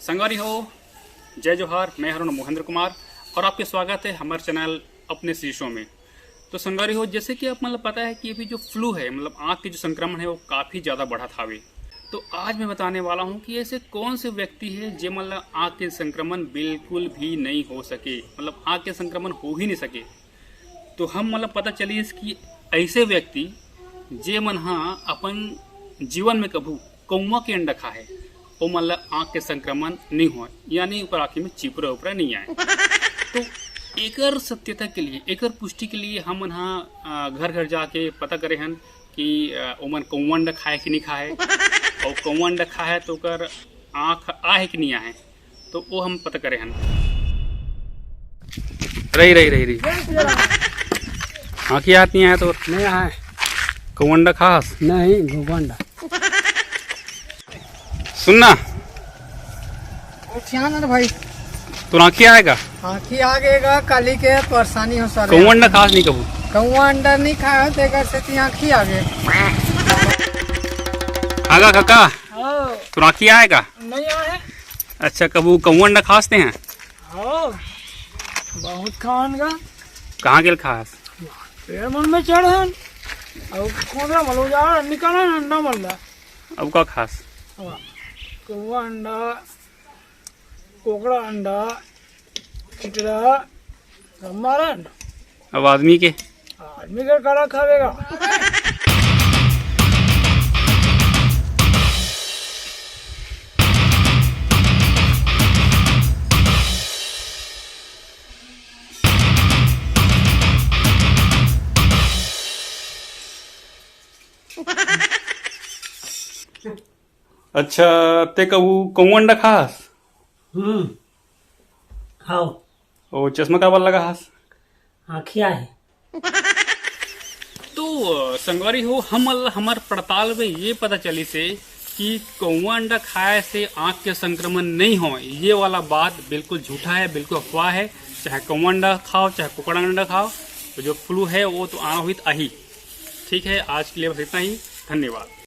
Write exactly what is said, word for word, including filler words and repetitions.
संगवारी हो, जय जोहार। मैं हरुण महेंद्र कुमार और आपके स्वागत है हमारे चैनल अपने शीशों में। तो संगवारी हो, जैसे कि आप मतलब पता है कि अभी जो फ्लू है, मतलब आँख के जो संक्रमण है, वो काफ़ी ज़्यादा बढ़त हावे। तो आज मैं बताने वाला हूँ कि ऐसे कौन से व्यक्ति है जे मतलब आँख के संक्रमण बिल्कुल भी नहीं हो सके, मतलब आँख के संक्रमण हो ही नहीं सके। तो हम मतलब पता चलिस कि ऐसे व्यक्ति जे मन ह अपन जीवन में कभू कौवा के अंडा खाए, ओमन ला आँख के संक्रमण नहीं होय, यानी ओकर आँखी में चिपरा उपरा नहीं आए। तो एकर सत्यता के लिए, एकर पुष्टि के लिए हमन ह घर घर जाके पता करे हन कि अ, ओमन कौवा अंडा खाए कि नहीं खाए, और कौवा अंडा खाए तो ओकर आँख आहे कि नहीं आहे, तो वो हम पता करे हन। रही, रही, रही, रही। आँखी आत नहीं आए तो नहीं आए। कौवा अंडा खास? नहीं, घुघुआ अंडा। सुन ना। उठिया ना रे भाई। तोर आँखी आएगा? आँखी आ गएगा, काली के परेशानी हो सारे। कौवा अंडा खास नहीं कभू? कौवा अंडा नहीं खाए हो, तो एकर सेती आँखी आ गए। आगा काका, हाँ। तोर आँखी आएगा? नहीं आए। अच्छा, कभू कौवा अंडा खास ते हैं? हाँ, बहुत खान का। कहाँ गेल खास? पेड़ मन में चढ़न। अब खोदरा मलो जा निकालन अंडा मन ला। अब का खास? हाँ, कौवा अंडा, कोकड़ा अंडा, चिटरा, सब मारन। अब आदमी के? आदमी के कड़ा खावेगा। अच्छा, ते कभू कौवा अंडा खास? हम्म, खाओ। ओ, चश्मा काबर लगा हास? आँखिया है। तो अ, संगवारी हो, हम हमर पड़ताल में ये पता चली से कि कौवा अंडा खाए से आँख के संक्रमण नहीं हो, ये वाला बात बिल्कुल झूठा है, बिल्कुल अफवाह है। चाहे कौवा अंडा खाओ, चाहे कुकड़ा अंडा खाओ, तो जो फ्लू है वो तो आना हुई आही। ठीक है, आज के लिए बस इतना ही। धन्यवाद।